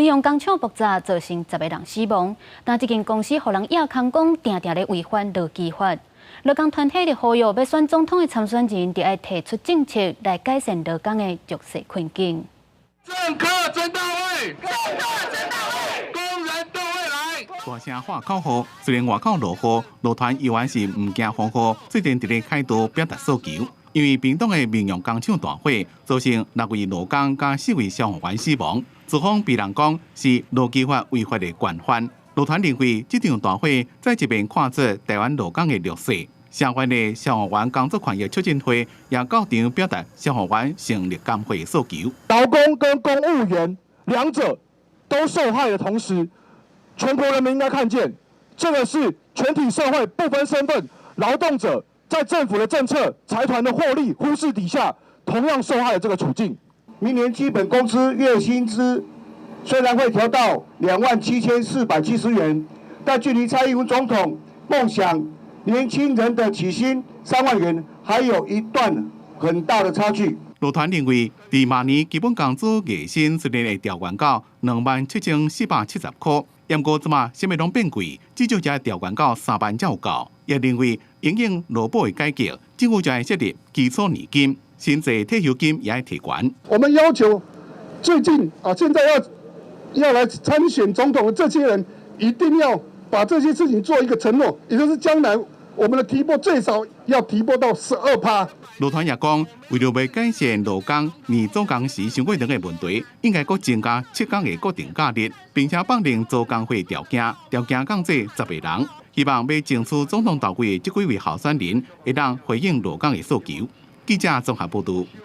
民雄工廠爆炸造成10個人死亡，但這間公司予人倚空講，定定咧違反勞基法。勞工團體就呼籲，欲選總統的參選人，著愛提出政策來改善勞工的弱勢困境。政客真到位，政客真到位，工人都會來。大聲喊口號，雖然外口落雨，勞團依然是毋驚風雨，最近佇咧開道表達訴求。因為屏東的民雄工廠大火，造成六位勞工佮四位消防員死亡，資方被人講是勞基法違法的慣犯。勞團認為，這場大火再一遍看出台灣勞工的弱勢。相關的消防員工作權益促進會也到場表達消防員成立工會訴求。勞工跟公務員兩者都受害的同時，全國人民應該看見，這個是全體社會不分身份勞動者在政府的政策、財團的獲利忽視底下，同樣受害的這個處境。明年基本工資月薪資雖然會調到27,470元，但距離蔡英文總統夢想年輕人的起薪3萬元，還有一段很大的差距。勞團認為，佇明年基本工資月薪雖然會調懸到27,470塊，毋過這馬啥物攏變貴，至少才調懸到3萬才有夠。也認為，因應勞保的改革，政府就愛設立基礎年金，薪資退休金也愛提懸。我們要求最近啊，現在要來參選總統的這些人，一定要把這些事情做一個承諾，也就是將來我們的提撥最少要提撥到12趴。勞團也講，為著欲改善勞工年做工時傷過長的問題，應該閣增加7天的國定假日，並且放任勞工會調行，調行講這10個人，希望欲爭取總統大位的這幾位候選人，會當回應勞工的訴求。記者綜合報導。